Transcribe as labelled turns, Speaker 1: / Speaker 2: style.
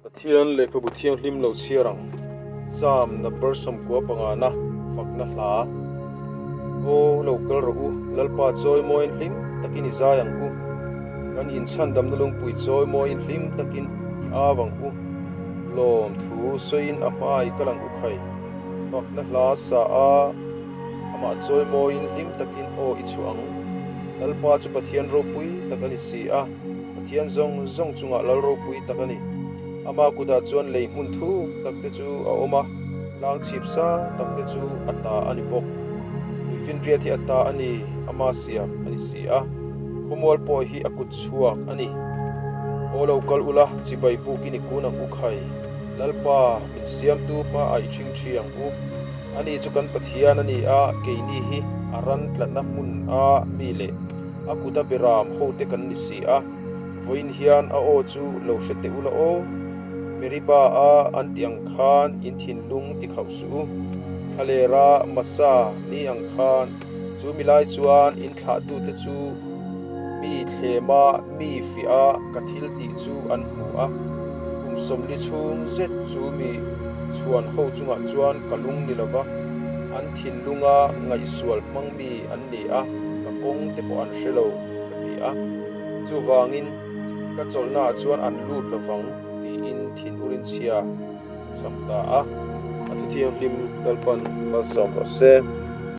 Speaker 1: Pathian lehkhabu thianghlim lo chhiar ang. Psalm number 95 na fakna hla. Aw, lo kal rawh u, Lalpa chawi mawiin hlim takin i zai ang u. Kan inchhandamna lungpui chawi mawiin hlim takin i au ang u. Lawm thu sawiin a hma i kal ang u khai. Fakna hla sa a, amah chawi mawiin hlim takin aw i chhuah ang. Lalpa chu Pathian ropui tak a ni si a. Pathian zawng zawng chungah lal ropui tak a ni. Ama kutah chuan lei hmun thuk tak te chu a awm a, tlang chhip sang tak te chu a ta a ni bawk. Tuifinriat hi a ta a ni, ama siam a ni si a, khawmual pawh hi a kut chhuak a ni. Aw lo kal ula, chibai bukin i kun ang u khai. Lalpa, min siamtu hmaah i ṭhing ṭhi ang u. Ani chu kan Pathian a ni a, keini hi a ran tlatna hmun a mi leh A kuta beram hote kan ni si a, vawiin hian a aw chu lo hre teh ula aw. Meriba a an tih ang khan in thinlung ti khauh suh u. Thlalera Masa ni ang khan chu mi lai chuan in thlahtute chu mi thlema mi fiah a ka thil tih chu an hmu a. Kum 40 chhung zet chu mi chhuan ho chungah chuan ka lung ni lova an thinlunga ngaihsual hmang mi an ni a, ka kawng te pawh an hre lo ka ti a. Chuvangin ka chawlhnaah chuan an lut lovang tiin thin urin chhia ka chham ta a. A thuthianghlim Lalpan malsawm rawh se.